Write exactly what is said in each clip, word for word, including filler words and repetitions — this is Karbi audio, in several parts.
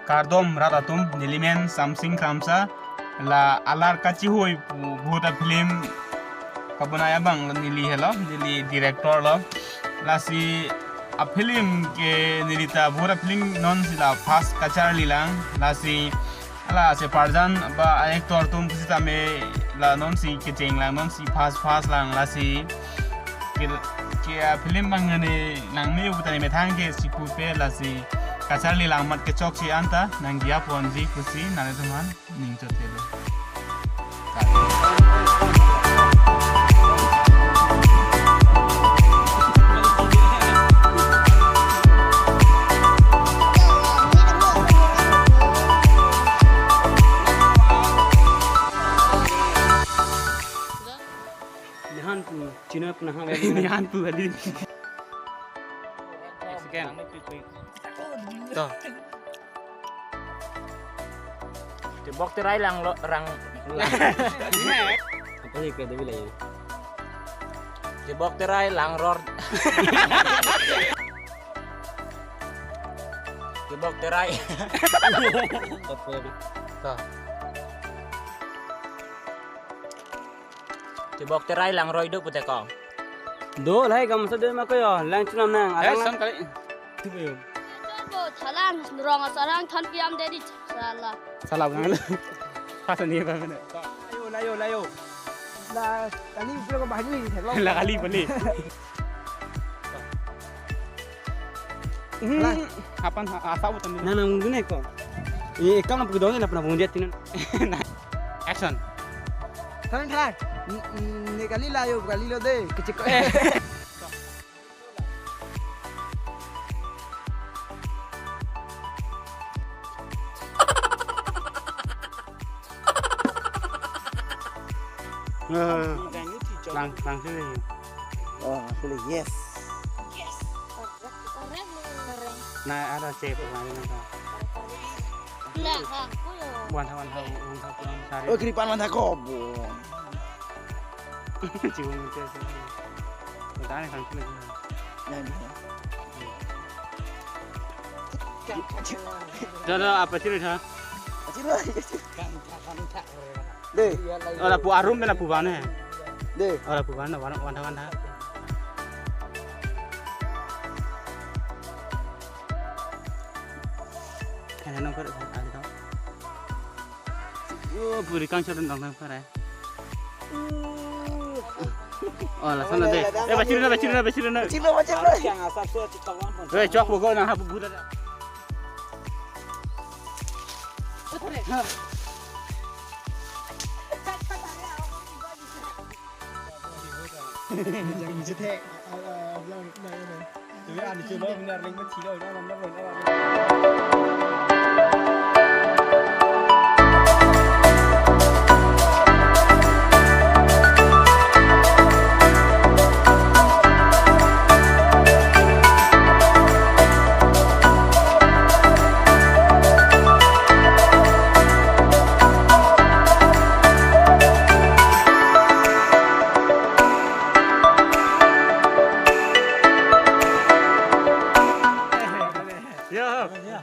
Kardom rat atum, nelimen Samsing Kramsa, la Alar Kachihui pu bhut a-film kabonai abang lo neli helo, neli director lo. Lasi a-film ke neli ta bhut a-film nonsi la first kacharli lang, lasi hala separjan ba actor atum pusitame la nonsi kecheng lang, nonsi first first lang, lasi ke, ke a-film abang ne nangme putane methang ke si pupe, lasi kacharli lang amat kechokche anta nangji-a ponji pusi nanglitum aphan ning chotelo. Nihan pu, China pu nahan kali. Nihan pu kali. Second. To. Tebok terai lang lo, rang. Apa sih kata bila ya? Tebok terai lang ror. Tebok terai. Apa? To. Tebok terai lang roi do pute ko. Do lahai kam sa do ma ko yo, lang chunam nang. Eh, alang sam kali. Tuh yo. Ko thalang rong asarang than piam de di sala. Sala bang. Pas ni ba mana? Layo, layo, layo. La kali upre ko bahani thek lo. La kali beli. Hmm, Lah. Kapan ha-, asa utang ni? Nang nang mungkin ko. Ye, kamu pergi dong na pernah bung dia tinan. Nah, action. Thalang, thalang. N-, n-, ne kali layo, kali lo de. Kecil ko. Eh, lang, lang sini. Oh, sini, yes. Yes. Korek, korek, korek. Nah, ada cep lang ini. Lah, aku ya. Wan, wan, wan, wan, wan, wan, sari. Oh, kiripan mana kok, Bu? Cium itu sih. Bertahan kan sini. Ya, ya. Dah, dah, apa sih, dah? Kecil lah, kecil. Deh. Ora pu arum pena pu bane. Deh. Ora pu bane, wana, wana, wana. Kaya no kar, kali tau. Oh, puri kang chadan dong dong kar, eh. Oh, langsung nanti. Eh, baciri na, baciri na, baciri na. Cilo, cilo. Yang asap tuh, cikawan. Eh, cok pokok nang hapu buda. Yang ini sih, eh, eh, bilang, bilang, bilang. Tuh ya, di sini benar, ring kecil, udah, nambah, udah. Ya.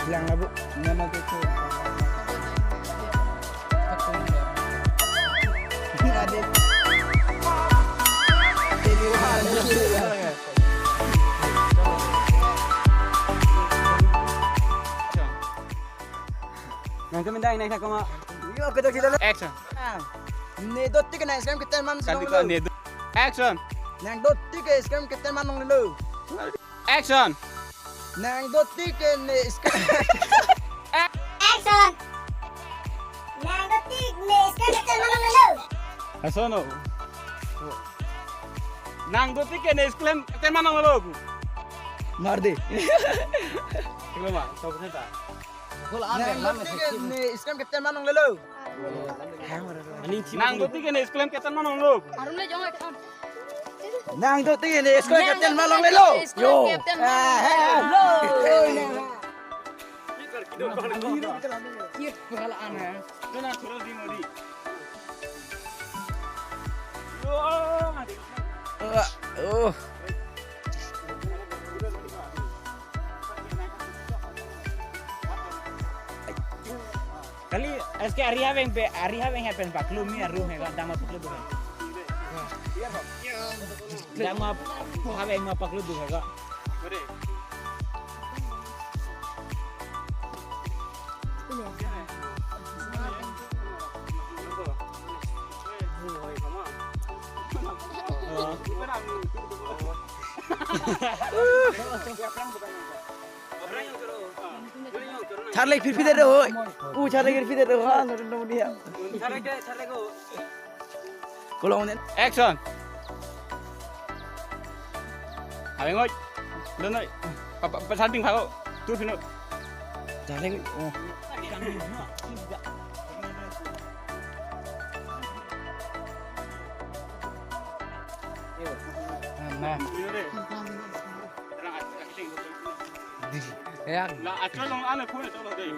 Bilang lah, Bu. Nama tu, Bu? Ada. Nang kami dah naik sama. Yo, kita kita. Action. Ah. Ne dotik na scam kita man. Kan kita ne do-, action. Nang dotik scam kita man nong lo. Action. Nang dotik ne scam. Action. Nang dotik ne scam kita man nong lo. Asono. Nang dotik ne scam kita man nong lo. Mar de. Keloma, sok seta. Nang dotik ne scam kita man nong lo. Nang dotik ne scam kita man nong lo. Arum le jong action. Nang do tinggi ni, school captain ma longlelo. School captain ma longlelo. Ah, ha. Lo. Kit pala ana. Dona thuro di modi. Yo. Oh. Kali, es ke ari haveng pe, ari haveng happen paklu mi aru he, dama paklu tu. Dama haveng ma paklu tu he. Charlek phirphir de hoi. U charlek phirphir de ha, no no dia. Kolong nen. Action. Abe ngoi. Don noi. Pa pa pa sanding phako. Tu sino. Charlek. Oh. Nah. Ya. La acho long ana phone to lo dei.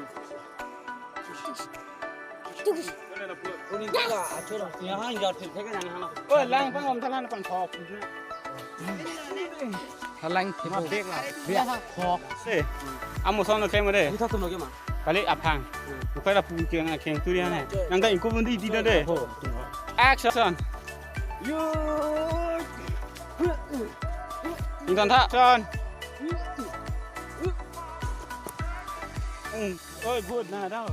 Oi, lang pang om thalan pang thok. Halang thimo. Bek la. Bek thok. Se. Amo son lo klem de. Ni thok tum lo ke ma. Kali aphang. Bukai la pu ke na kheng turi ane. Nang ta ingko bundi di de. Action. Yo. Ington tha. Action. Mm. Oh, good na daw.